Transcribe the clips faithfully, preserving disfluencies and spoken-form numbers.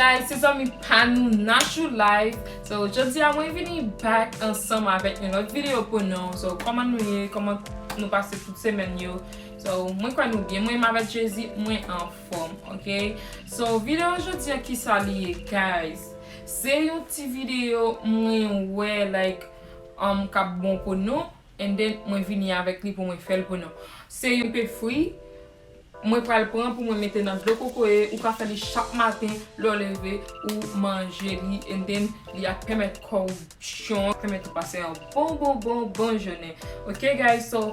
Guys, se zanmi pa nou Nachou Life. So, jodi a mwen vini back ansanm avèk yon lòt videyo pou nou. So, kòman nou ye? Kòman nou pase tout semèn yo? So, mwen kwè nou byen. Mwen menm avèk Jezi, mwen anfòm, ok? So, videyo jodi a kisa li ye, guys? Se yon ti videyo mwen wè, like, um, k ap bon pou nou. And then, mwen vini avèk li pou mwen fè l pou nou. Se yon pe fwi, mwen pral pran pou mwen mete nan dlo kokoye, ou ka fè li chak maten, lè w leve, ou manje li, and then li ap pèmèt kò w jon, pèmèt ou pase yon bon, bon, bon, bon jounen. Ok, guys, so,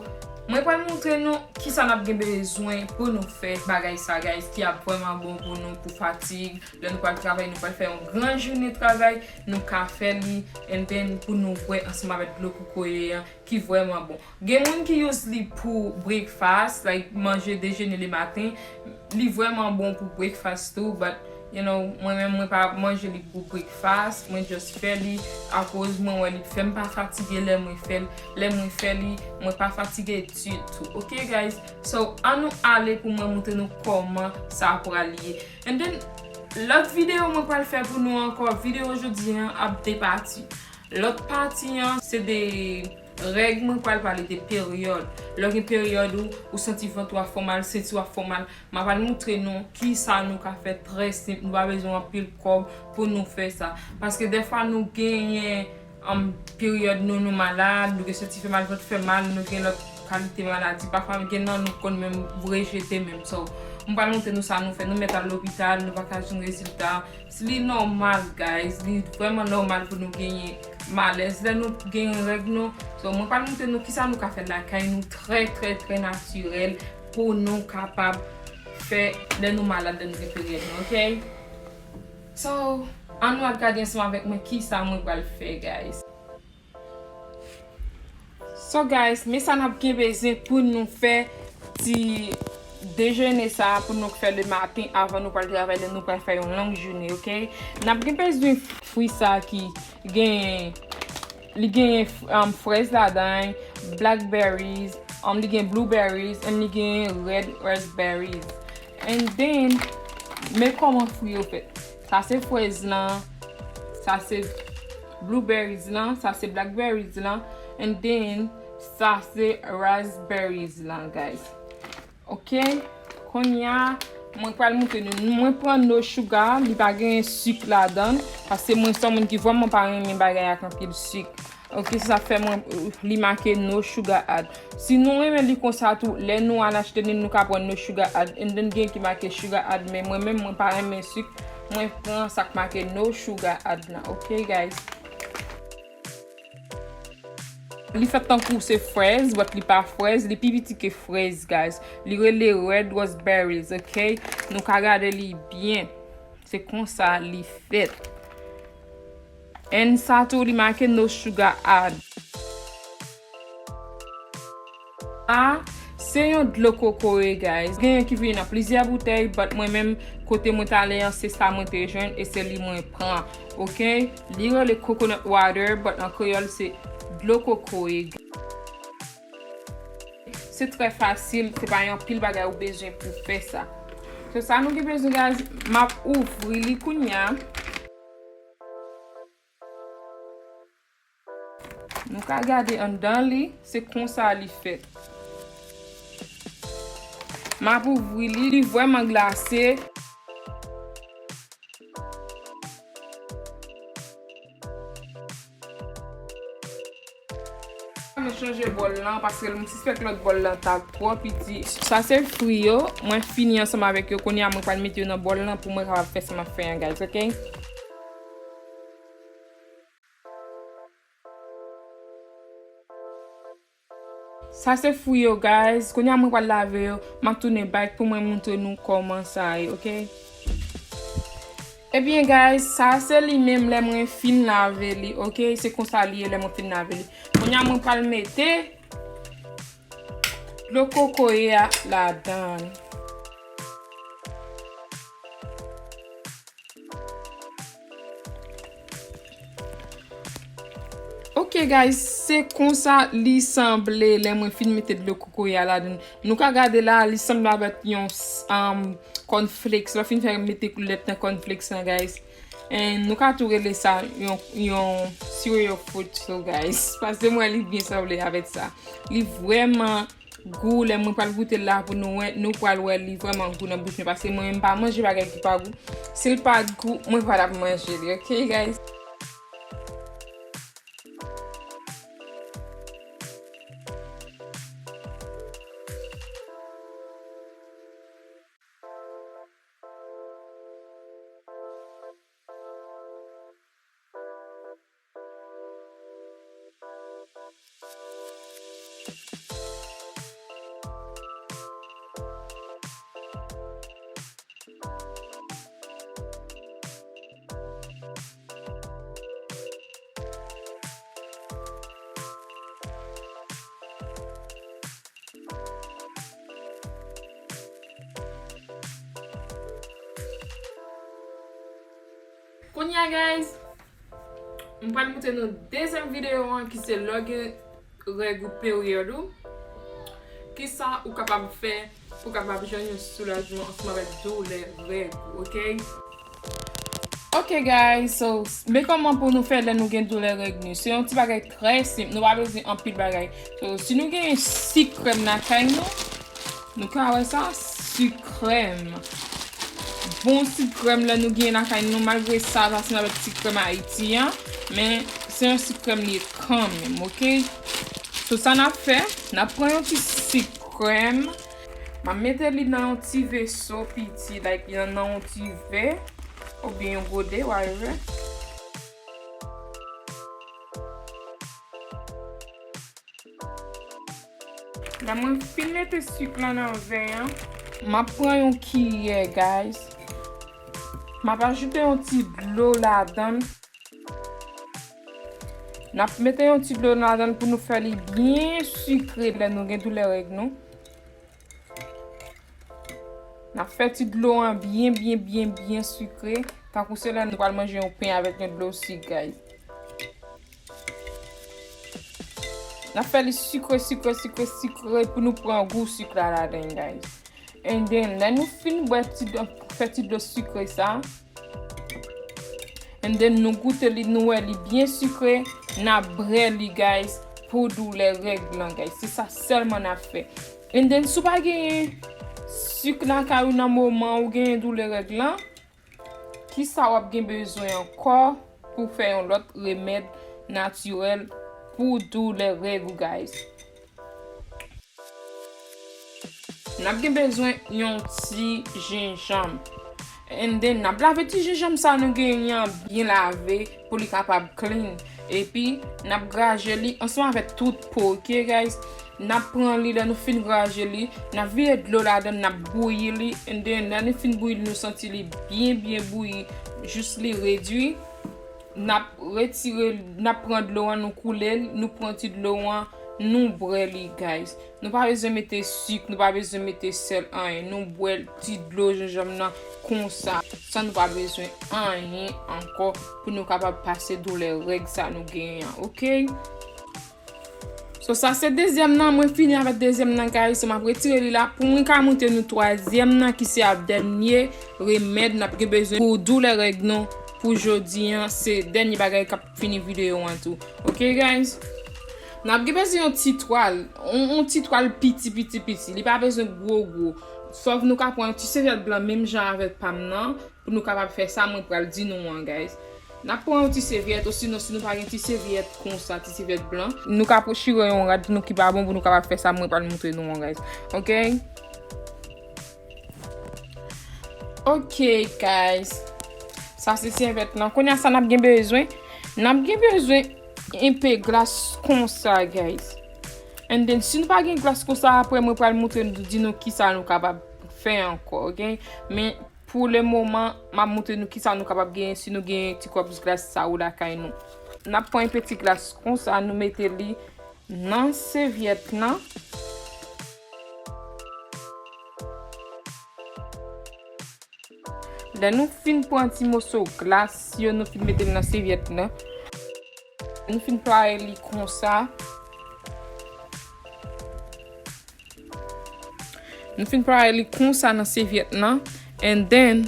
mwen pral montre nou kisa n ap gen bezwen pou nou fè bagay sa, guys, ki ap vrèman bon pou nou, pou fatig. Lè nou pral travay, nou pral fè yon gran jounen travay, nou ka fè li, and then pou nou bwè ansanm avèk dlo kokoye an, ki vrèman bon. Gen moun ki use li pou breakfast, like manje dejene le maten. Li vrèman bon pou breakfast tou, but, you know, mwen menm, mwen pa manje li pou breakfast, mwen just fè li akoz mwen wè li fè m pa fatige lè mwen fè l, lè mwen fè li, mwen pa fatige ditou. Ok, guys? So, ann nou ale pou mwen montre nou kòman sa pral ye. And then, lòt videyo mwen pral fè pou nou ankò, videyo jodi an ap de pati. Lòt pati an, se de règ, mwen pral pale de peryòd. Lè w gen peryòd ou, ou santi vant ou ap fè w mal, senti w ap fè w mal, m ap al montre nou kisa nou ka fè trè senp. Nou pa bezwen anpil kòb pou nou fè sa. Paske dèfwa nou genyen, um, peryòd nou, nou malad, nou gen santi fè mal, vant fè mal, nou gen lòt kalite maladi. Pafwa gen nan nou konn menm rejete menm. So, m pral montre nou sa nou fè. Nou mèt al lopital, nou pa ka jwenn rezilta. Li nòmal, guys. Li vrèman nòmal pou nou genyen malèz lè nou genyen règ nou. So, mwen pral montre nou kisa nou ka fè lakay nou trè, trè, trè natirèl pou nou kapab fè lè nou malad, lè nou gen peryòd nou, ok? So, ann nou al gade ansanm avèk mwen kisa mwen pral fè, guys. So guys, men sa n ap gen bezwen pou nou fè ti dejene sa pou nou fè le maten avan nou pral travay, lè nou pral fè yon long jounen, ok? N ap gen bezwen fwi sa ki genyen, li genyen, um, frèz ladan, blackberries, um, li gen blueberries, and li genyen red raspberries. And then, men kòman fwi yo fèt. Sa se frèz lan, sa se blueberries lan, sa se blackberries lan, and then sa se raspberries lan, guys. Ok, kounye a, mwen pral montre nou. Mwen pran no sugar, li pa gen sik ladan, paske mwen se yon moun ki vrèman pa renmen bagay ak anpil sik. Ok, se sa fè mwen, uh, li make no sugar add. Si nou renmen li konsa tou, lè nou al achte li, nou ka pran no sugar add. And then gen ki make sugar add, men mwen menm, mwen pa renmen sik. Mwen pran sa k make no sugar add lan. Ok, guys. Li fèt tankou se frèz, but li pa frèz, li pi piti ke frèz, guys. Li rele red raspberries, ok? Nou ka gade li byen. Se konsa li fèt. And sa tou, li make no sugar add. A, se yon dlo kokoye, guys. Genyen ki vini nan plizyè boutèy, but mwen menm, kote mwen t ale an, se sa mwen te jwenn, e se li mwen pran. Ok? Li rele coconut water, but an kreyòl, se dlo kokoye. Se trè fasil, se pa yon pil bagay ou bezwen pou fè sa. So, sa nou gen bezwen, guys, m ap ouvri li kounye a. Nou ka gade anndan li, se konsa li fèt. M ap ouvri li, li vrèman glase. Mwen chanje bòl lan, paske m sispèk lòt bòl lan ta twò piti. Sa se fwi yo, mwen fini ansanm avèk yo. Kounye a mwen pral mete yo nan bòl lan pou mwen kapab fè sa m ap fè an, guys, ok? Sa se fwi yo, guys. Kounye a mwen pral lave yo. M ap tounen back pou mwen montre nou kòman sa ye, ok? Ebyen, guys, sa se li menm lè mwen fin lave li, ok? Se konsa li ye lè mwen fin lave li. Kounye a mwen pral mete dlo kokoye a ladan. Ok, guys, se konsa li sanble lè mwen fin mete dlo kokoye a ladan. Nou ka gade la, li sanble avèk yon s-, um, cornflakes. Lè w fin fè, mete lèt nan cornflakes lan, guys. And nou ka tou rele sa yon, yon cereal fruit, so, guys. Paske mwen, li byen sanble avèk sa. Li vrèman gou, lè mwen pral goute l la pou nou wè, nou pral wè li vrèman gou nan bouch mwen, paske mwen menm m pa manje bagay ki pa gou. Si l pa gou, mwen pa t ap manje li, ok, guys? Kounye a, guys, m pral montre nou dezyèm videyo an, ki se lè w gen règ ou, peryòd ou. Kisa ou kapab fè pou kapab jwenn yon soulajman ansanm avèk doulè règ ou, ok? Ok, guys, so, men kòman pou nou fè lè nou gen doulè règ nou. Se yon ti bagay trè senp, nou pa bezwen anpil bagay. So, si nou gen sik krèm lakay nou, nou ka wè sa, sik krèm. Bon sik krèm lè nou gen lakay nou, malgre sa, sa sanble avèk sik krèm Ayiti an, men se yon sik krèm li ye kanmenm, ok? So, sa n ap fè, n ap pran yon ti sik krèm, m ap mete li nan yon ti veso piti, like, nan, nan yon ti vè, oubyen yon gode, whatever. Lè mwen fin mete sik lan nan vè an, m ap pran yon kiyè, guys. M ap ajoute yon ti dlo ladan l. N ap mete yon ti dlo ladan l pou nou fè li byen sikre lè nou gen doulè règ nou. N ap fè ti dlo an byen, byen, byen, byen sikre. Tankou se lè nou pral manje yon pen avèk yon dlo sik, guys. N ap fè li sikre, sikre, sikre, sikre pou nou pran gou sik la ladan, guys. And then, lè nou fin bwè ti dlo, fè ti dlo sikre sa, and then nou goute li, nou wè li byen sikre, n ap brè li, guys, pou doulè règ lan, guys. Se sa sèlman n ap fè. And then, si w pa genyen sik lakay ou nan moman ou genyen doulè règ lan, kisa w ap gen bezwen ankò pou fè yon lòt remèd natirèl pou doulè règ ou, guys? N ap gen bezwen yon ti jenjanm. And then, n ap lave ti jenjanm sa nou genyen an byen lave pou li kapab clean. Epi, n ap graje li ansanm avèk tout po, ok, guys? N ap pran li, lè nou fin graje li, n ap vide dlo ladan l, n ap bouyi li. And then, lè nou fin bouyi li, nou santi li byen, byen bouyi, jis li redui. N ap retire, n ap pran dlo an, nou koule l, nou pran ti dlo an, nou bwè li, guys. Nou pa bezwen mete sik, nou pa bezwen mete sèl, anyen. Nou bwè ti dlo jenjanm nan konsa, san nou pa bezwen anyen ankò pou nou kapab pase doulè règ sa nou genyen an, ok? So, sa se dezyèm nan, mwen fini avèk dezyèm nan, guys. So, m ap retire li la pou mwen ka montre nou twazyèm nan, ki se ap dènye remèd n ap gen bezwen pou doulè règ nou pou jodi an. Se dènye bagay k ap fini videyo an tou. Ok, guys? N ap gen bezwen yon ti twal, yon, yon ti twal piti, piti, piti. Li pa bezwen gwo, gwo. Sòf nou ka pran yon ti sèvyèt blan, menm jan avèk pa m nan, pou nou kapab fè sa mwen pral di nou an, guys. N ap pran yon ti sèvyèt, osinon, si nou pa gen ti sèvyèt konsa, ti sèvyèt blan, nou ka chire yon rad nou ki pa bon pou nou kapab fè sa mwen pral montre nou an, guys. Ok? Ok, guys. Sa se sèvyèt lan. Kounye a, sa n ap gen bezwen? N ap gen bezwen enpe glas konsa, guys. And then, si nou pa gen glas konsa, apre mwen pral montre nou, di nou kisa nou kapab fè ankò, ok? Men, pou le moman, m ap montre nou kisa nou kapab genyen si nou genyen ti kòb glas sa yo lakay nou. N ap pran enpe ti glas konsa, nou mete li nan sèvyèt lan. Lè nou fin pran ti moso glas yo, nou fin mete l nan sèvyèt lan. Nou fin plwaye li konsa. Nou fin plwaye li konsa nan sèvyèt lan. And then,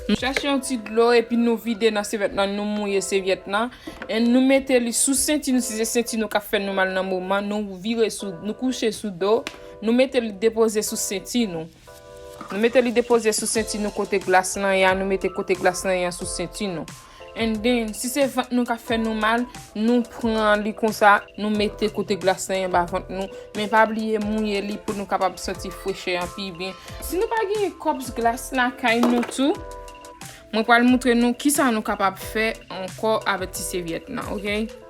nou chèche yon ti dlo epi nou vide nan sèvyèt lan, nou mouye sèvyèt lan. And nou mete li sou senti nou, si se senti nou k ap fè nou mal nan moman, nou vire sou, nou kouche sou do, nou mete li depoze sou senti nou. Nou mete li depoze sou senti nou kote glas lan ye a, nou mete kote glas lan ye a sou senti nou. And then, si se vant nou k ap fè nou mal, nou pran li konsa, nou mete kote glas lan anba vant nou. Men pa bliye mouye li pou nou kapab santi frechè an pi byen. Si nou pa gen kòps glas lakay nou tou, mwen pral montre nou kisa nou kapab fè ankò avèk ti sèvyèt lan, oke?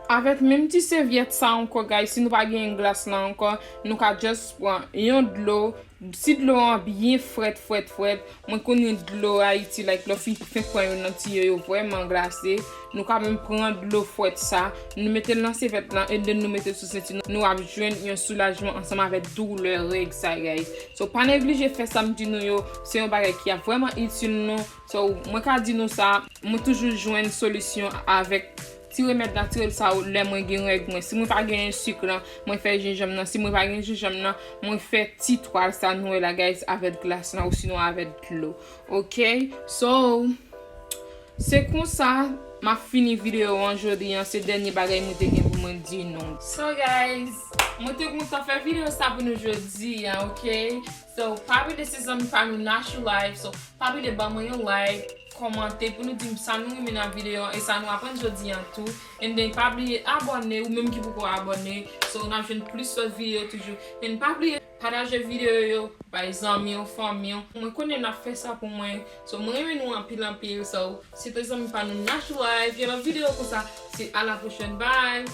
Avèk menm ti sèvyèt sa ankò, guys, si nou pa genyen glas lan ankò, nou ka just pran yon dlo. Si dlo an byen frèt, frèt, frèt, mwen konnen dlo Ayiti, like, lè w fin, fin pran yo nan tiyo, yo vrèman glase. Nou ka menm pran dlo frèt sa, nou mete l nan sèvyèt lan, and then nou mete l sou senti nou, nou ap jwenn yon soulajman ansanm avèk doulè règ sa, guys. So, pa neglije fè sa m di nou yo, se yon bagay ki ap vrèman itil nou. So, mwen ka di nou sa, mwen toujou jwenn solisyon avèk ti remèd natirèl sa yo lè mwen gen règ mwen. Si mwen pa genyen sik lan, mwen fè jenjanm nan. Si mwen pa gen jenjanm nan, mwen fè ti twal sa nou wè la, guys, avèk glas lan, ou sinon avèk dlo. Oke? So, se konsa m ap fini videyo an jodi an. Se dènye bagay mwen te gen pou mwen di nou. So, guys, mwen te kontan fè videyo sa pou nou jodi an, oke? So, pa bliye se zanmi pa nou Nash Life. So, pa bliye ban mwen yon like, kòmante pou nou di m sa nou renmen nan videyo an e sa nou aprann jodi an tou. And then, pa bliye abòne, ou menm ki poko abòne. So, n ap jwenn plis lòt videyo toujou. And pa bliye pataje videyo yo bay zanmi w, fanmi w. Mwen konnen n ap fè sa pou mwen. So, mwen renmen nou anpil, anpil. So, se te zanmi pa nou Nash Life. Yon lòt videyo konsa, se a la pwochèn. Bye!